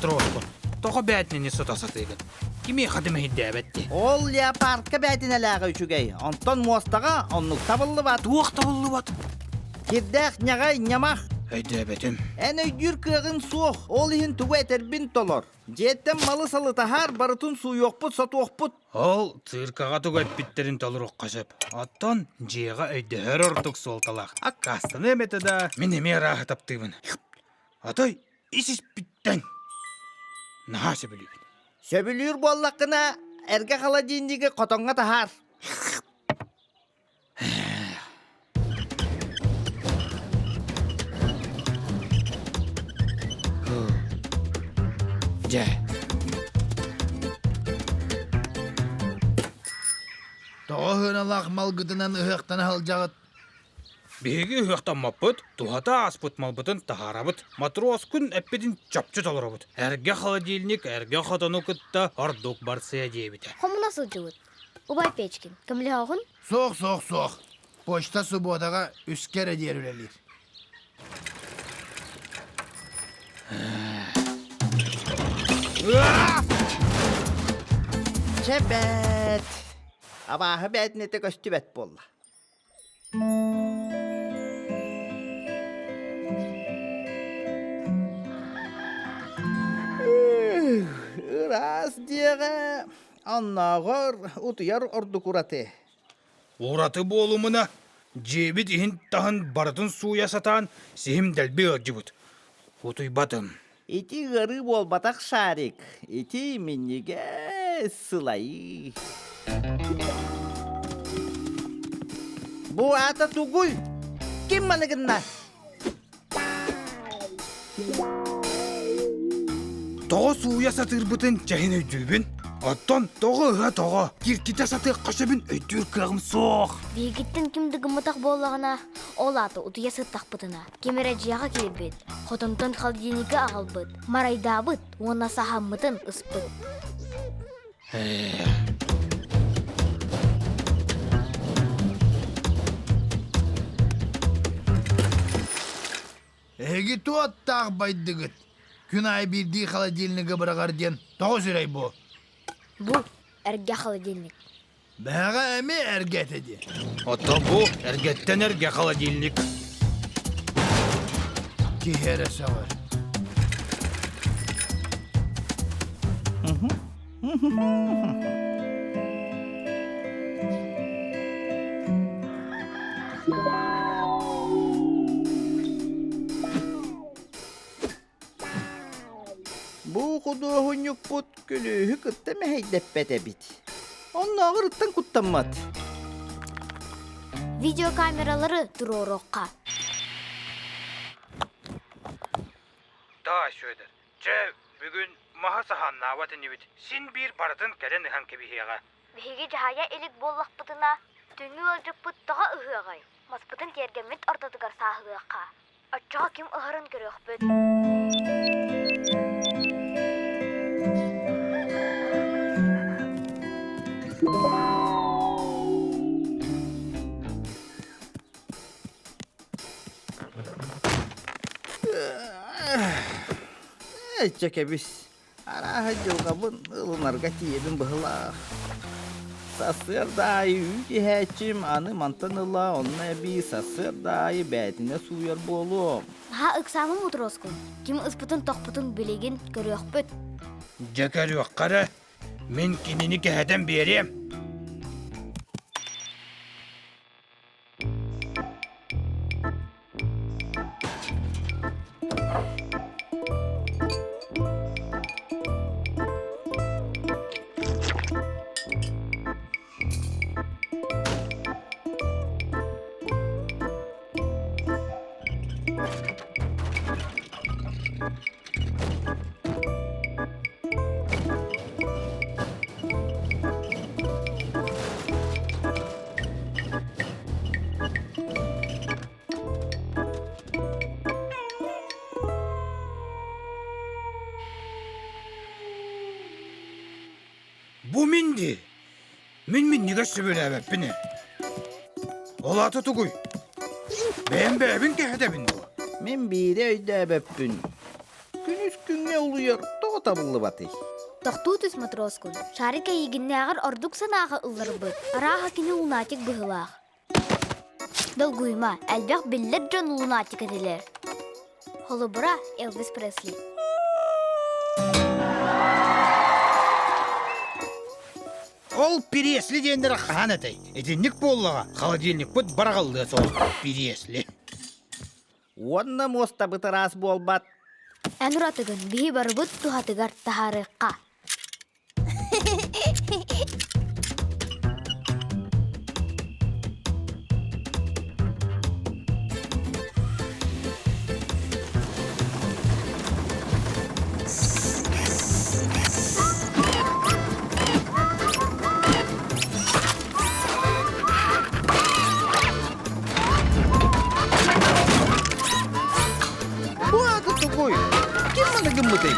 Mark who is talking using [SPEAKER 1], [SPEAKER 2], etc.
[SPEAKER 1] Матроскун, тоҕо бээтинэни сото сатыыгын? Кимиэхэ да мэһэйдээбэт дии.
[SPEAKER 2] Ол леопардка бээтинэлээҕэ үчүгэй, онтон муостаҕа оннук табыллыбат.
[SPEAKER 1] Туох табыллыбат?
[SPEAKER 2] Кирдээх ньаҕай ньамах.
[SPEAKER 1] Өйдөөбөтүм.
[SPEAKER 2] Эн өйдүүр кыаҕыҥ суох, ол иһин тугу этэрбин толор. Дьиэттэн малы-салы таһаар, барытын сууйуохпут-сотуохпут.
[SPEAKER 1] Ол циркаҕа тугу эппиттэрин толоруохха сөп. Оттон дьиэҕэ өйдөһөр ордук суолталаах. Аккаастаныам этэ да, мин эмиэ ырааһы таптыыбын. Отой ис-испиттэн наһаа сөбүлүүбүн.
[SPEAKER 2] Сөбүлүүр буоллаххына, эргэ холодильнигы хотоҥҥо таһаар.
[SPEAKER 1] Дьэ.
[SPEAKER 3] Тоҕо ыһыналаах малгытынан ыһыахтана сылдьаҕыт?
[SPEAKER 1] Биһиги ыһыахтаммаппыт, туһата ааспыт малбытын таһаарабыт, матроскун эппитин чопчу толоробут. Эргэ холодильник эргэ хотону кытта ордук барсыа диэбитэ.
[SPEAKER 4] Хомуна сылдьыбыт. Убай Печкин, көмөлөһөҕүн?
[SPEAKER 3] Суох, суох, суох. Почта субуотаҕа үскэ эрэ диэри үлэлиир.
[SPEAKER 2] Чэ бэт. Абааһы бээтинэтэ көстүбэт буолла. Ыраас диэҕэ оннооҕор утуйар ордук ураты.
[SPEAKER 1] Ураты буолумуна, дьиэбит иһин-таһын барытын сууйа сатаан сиһим дэлби ыалдьыбыт. Утуйбатым.
[SPEAKER 2] Ити ыарыы буолбатах шарик, ити минньигэс сылайыы. Бу аата тугуй? Ким маны гынна?
[SPEAKER 1] Тоҕо сууйа сатыырбытын чэһин өйдүүбүн. Оттон тоҕо ыһа-тоҕо киртитэ сатыахха сөбүн өйдүүр кыаҕым суох.
[SPEAKER 4] Биһигиттэн ким да гымматах буоллаҕына, ол аата утуйа сыттахпытына, ким эрэ дьиэҕэ киирбит, хотонтон холодильникы аҕалбыт, марайдаабыт уонна саһаммытын ыспыт.
[SPEAKER 3] Эһиги туоттаах байдыгыт. Күн аайы биирдии холодильнигы быраҕар диэн тоҕо сүрэй бу?
[SPEAKER 4] Бу эргэ холодильник.
[SPEAKER 3] Бэҕэ эмиэ эргэ этэ дии.
[SPEAKER 1] Оттон бу эргэттэн эргэ холодильник.
[SPEAKER 3] Киһи эрэ сөҕөр.
[SPEAKER 2] Бу худуоһунньукпут күлүүһү кытта мэһэйдэппэт эбит. Оннооҕор ыттан куттаммат.
[SPEAKER 4] Видеокамералары туруоруохха.
[SPEAKER 1] Даай, Сүөдэр, чэ, бүгүн маһы саһааннаабат инибит. Син биир барытын кэлэн ыһан кэбиһиэҕэ.
[SPEAKER 4] Биһиги дьаһайа илик буоллахпытына, түҥҥү ыалдьыппыт тоҕо ыһыаҕай? Маспытын тиэргэммит ортотугар сааһылыахха. Оччоҕо ким ыһарын көрүөхпүт.
[SPEAKER 2] Ээ, кэбис. Арааһа дьылҕабын ылынарга тиийэбин быһылаах. Сарсыарда аайы үүт иһээччим, аны мантан ыла онно эбии сарсыарда аайы бээтинэ сууйар буолуом.
[SPEAKER 4] Наһаа ыксаамын мутуруоскун. Ким ыспытын-тохпутун билигин көрүөхпүт.
[SPEAKER 1] Дьэ көрүөххэ эрэ, мин кинини кэһэтэн биэриэм. Бу мин дии. Мин минньигэс сөбүлээбэппин ээ. Ол аата тугуй? Бэйэм бэйэбин кэһэтэбин дуо?
[SPEAKER 2] Мин биири өйдөөбөппүн. Күнүс күҥҥэ улуйар тоҕо табыллыбатый?
[SPEAKER 4] Тохтуу түс матроскун. Шарик эйигиннээҕэр ордук санааҕа ылларбыт. Арааһа кини лунатик быһыылаах. Долгуйума, элбэх биллэр дьон лунатик этилэр. Холобура, Элвис Пресли.
[SPEAKER 1] Ол Пиресли диэннэрэ хаһан этэй? Итинник буоллаҕа, холодильникпыт бараҕаллыа суох. Пиресли.
[SPEAKER 2] Уонна муостабыт ыраас буолбат.
[SPEAKER 4] Эн уратыгын биһи барыбыт туһатыгар таһаарыахха.
[SPEAKER 2] Бу аата тугуй? Ким маны гыммытый?